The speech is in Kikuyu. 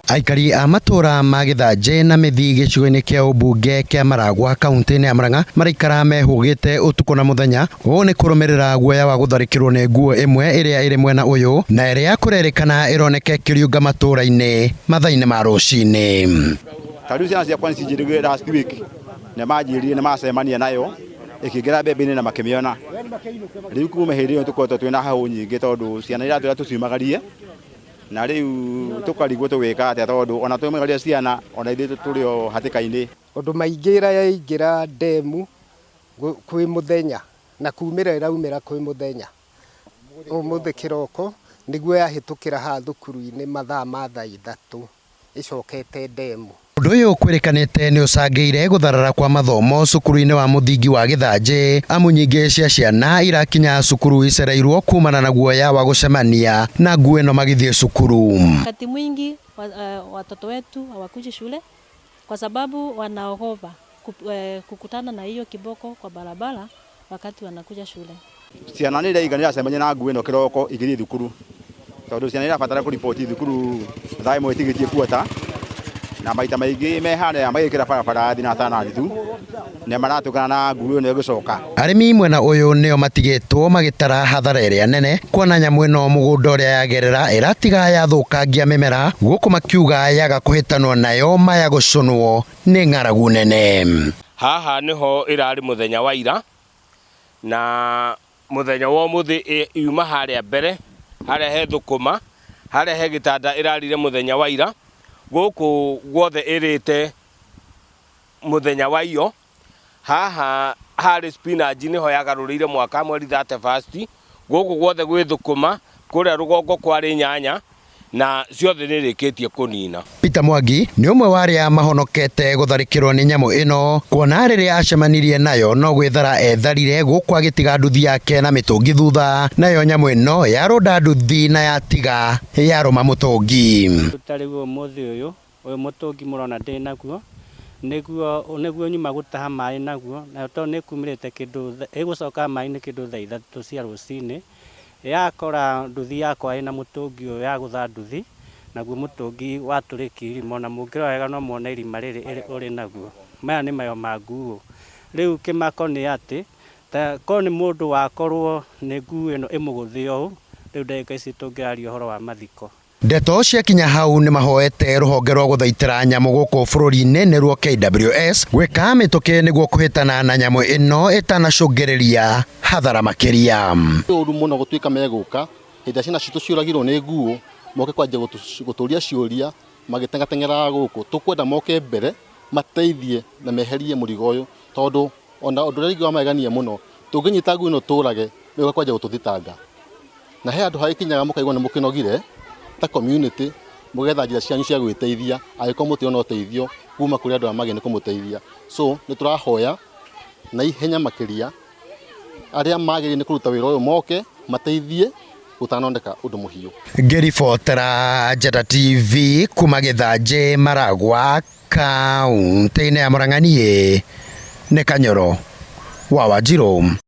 Aikari a matũra ma Gĩthanjĩ na Mĩthii gĩcigo-inĩ kĩa ũmbunge kĩa Maragwa kaunti-inĩ ya Murang'a maraikara mehũgĩte ũtukũ na mũthenya. Ũũ nĩ kũrũmĩrĩra guoya wa gũtharĩkĩrwo nĩ nguo ĩmwe ĩrĩa ĩrĩ mwena ũyũ na ĩrĩa kũrerĩkana ĩroneka ĩkĩriũnga matũra-inĩ mathaa-inĩ ma rũcinĩ. Ta rĩu ciana ciakwa nĩ cinjĩrire last week nĩ manjĩrire nĩ macemania nayo ĩkĩingĩra mbembe-inĩ na makĩmĩona. Rĩu kuma hĩndĩ ĩyo tũkoretwo twĩna hahũ nyingĩ tondũ ciana iratwĩra tũciumagarie na rĩu tũkarigwo tũgwĩka atĩa tondũ ona twaumagaria ciana ona ithuĩ tũrĩ o hatĩka-inĩ. Ũndũ maingĩ ĩraingĩra ndemu kwĩ mũthenya na kumĩra ĩraumĩra kwĩ mũthenya. Ũmũthĩ kĩroko nĩguo yahĩtũkĩra haha thukuru-inĩ mathaa ma thaa 3 ĩcokete ndemu. Ũndũ ũyũ kwĩrĩkanĩte nĩ ũcangĩire gũtharara kwa mathomo cukuru-inĩ wa mũthingi wa Gĩthanjĩ amu nyingĩ cia ciana irakinya cukuru icereirwo kumana na guoya wa gũcemania na nguo ĩno magĩthiĩ cukuru. Wakati mwingi watoto wetu hawakuji shule kwa sababu wanaogopa kukutana na hiyo kiboko kwa barabara wakati wanakuja shule. Ciana nĩ iraiga nĩ iracemania na nguo ĩno kĩroko igĩthiĩ thukuru tondũ ciana irabatara kũriboti thukuru thaa 1 ĩtigĩtie kuota na maita maingĩ me harĩa magĩkĩra barabara thinata na nuthu nĩ maratũngana na nguo ĩno ĩgĩcoka. Arĩmi mwena ũyũ nĩo matigĩtwo magĩtara hathara ĩrĩa nene kuona nyamũ ĩno mũgũnda ũrĩa yagerera ĩratiga yathũkangia mĩmera gũkũ makiuga yaga kũhĩtanwo nayo maya gũcũnwo nĩ ng'aragu nene. Haha nĩho ĩrarĩ mũthenya wa ira na mũthenya wa ũmũthĩ yuma harĩa mbere harĩa he thũkũma harĩa he gĩtanda ĩrarire mũthenya wa ira gũkũ guothe ĩrĩte mũthenya wa iyo haha harĩ spinach nĩho yagarũrĩire mwaka mweri 31 gũkũ guothe gwĩ thũkũma kũrĩa rũgongo kwarĩ nyanya na ciothe nĩ rĩkĩtie kũnina. Peter Mwangi nĩ ũmwe wa arĩa mahonokete gũtharĩkĩrwo nĩ nyamũ ĩno kuona rĩrĩa acemanirie nayo no gwĩthara etharire gũkũ agĩtiga nduthi yake na mĩtũngi thutha, nayo nyamũ ĩno yarũnda nduthi na yatiga yarũma mũtũngi. Ta rĩu ũmũthĩ ũyũ, ũyũ mũtũngi mũrona ndĩ naguo, nĩguo nyuma gũtaha maĩ naguo, nayo tondũ nĩ ĩkumĩrĩte kĩndũ, ĩgũcoka maĩ-inĩ kĩndũ thaa 3 cia rũcinĩ, yakora nduthi yakwa ĩna mũtũngi ũyũ yagũtha nduthi, naguo mũtũngi watũrĩkia irima, ona mũngĩrora wega no muone irima rĩrĩ ũrĩ naguo. Maya nĩ mayo ma nguo. Rĩu kĩmako nĩ atĩ, ta korwo nĩ mũndũ wakorwo nĩ nguo ĩno ĩmũgũthe ũũ, rĩu ndagĩka ici tũngĩaria ũhoro wa mathiko. Ndeto ciakinya hau nĩ mahoete rũhonge rwa gũthaitĩra nyamũ gũkũ bũrũri-inĩ nĩruo KWS gwĩka mĩtũkĩ nĩguo kũhĩtana na nyamũ ĩno ĩtanacũngĩrĩria hathara makĩria. Ũru mũno gũtuĩka megũka hĩndĩ ĩrĩa ciana citũ ciũragirwo nĩ nguo moke kwanjia gũtũria ciũria magĩteng'ateng'eraga gũkũ. Tũkwenda moke mbere mateithie na meherie mũrigo ũyũ tondũ ona ũndũ ũrĩa rĩngĩ wa magegania mũno tũngĩnyita nguo ĩno tũrage nĩũka kwanjia gũtũthitanga. Na he handũ hagĩkinyaga mũkaigua nĩ mũkĩnogire ta community mũgetha njĩra cianyu cia gwĩteithia angĩkorwo mũtirona ũteithio kuma kũrĩ andũ arĩa magĩrĩire nĩ kũmũteithia. So nĩ tũrahoya na ihenya makĩria arĩa magĩrĩire nĩ kũruta wĩra ũyũ moke mateithie gũtanoneka ũndũ mũhiũ. Ngĩribotera Njata TV kuma Gĩthanjĩ Maragwa kaunti-inĩ ya Murang'a niĩ nĩ Kanyoro wa Wanjirũ.